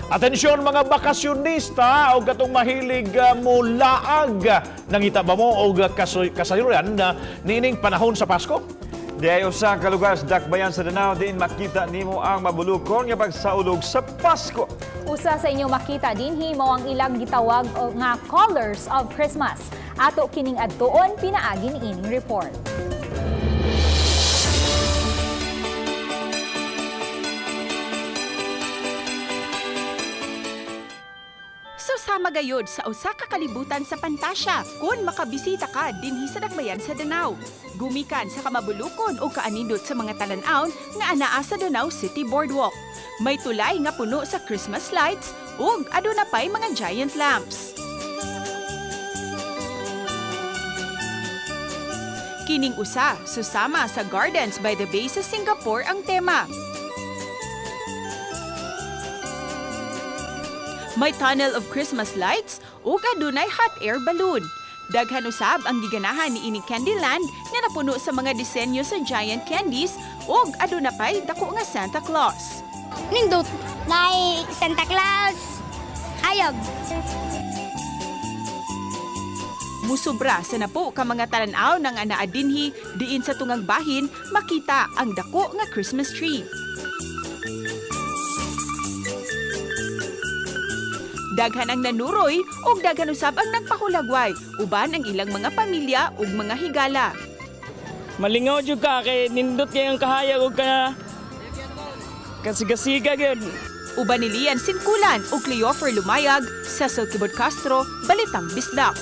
Atensyon mga bakasyonista o katong mahilig mulaag. Nangita ba mo og kasayuran na niining panahon sa Pasko? Di ay usa ka lugar sa Dakbayan sa Danao diin makita nimo ang mabulukon nga pagsaulog sa Pasko. Usa sa inyo makita dinhi mao ang ilang gitawag nga Colors of Christmas. Ato kining adtuon pinaagi niining report. Susama gayod sa usa ka kalibutan sa pantasya kung makabisita ka dinhi sa Dakbayan sa Danao. Gumikan sa kamabulukon o kaanindot sa mga talan-aon nga anaa sa Danao City Boardwalk. May tulay nga puno sa Christmas lights ug aduna pay mga giant lamps. Kining usa susama sa Gardens by the Bay sa Singapore ang tema. May tunnel of Christmas lights ug adunay hot air balloon. Daghan usab ang giganahan ni ining Candyland nga napuno sa mga disenyo sa giant candies ug aduna pay dako nga Santa Claus. Nindot. Nay Santa Claus. Ayog. Musubra sa napo ka mga talan-aw ng anaa dinhi diin sa tungang bahin makita ang dako nga Christmas tree. Daghan ang nanuroy ug daghan usab ang nagpahulagway uban ang ilang mga pamilya ug mga higala. Malingaw jud ka kay nindot kay ang kahayag og ka kasigasiga gyud. Uban ni Lian Sinkulan ug Cleofer Lumayag, Cecil Kibod Castro, Balitang Bisdak.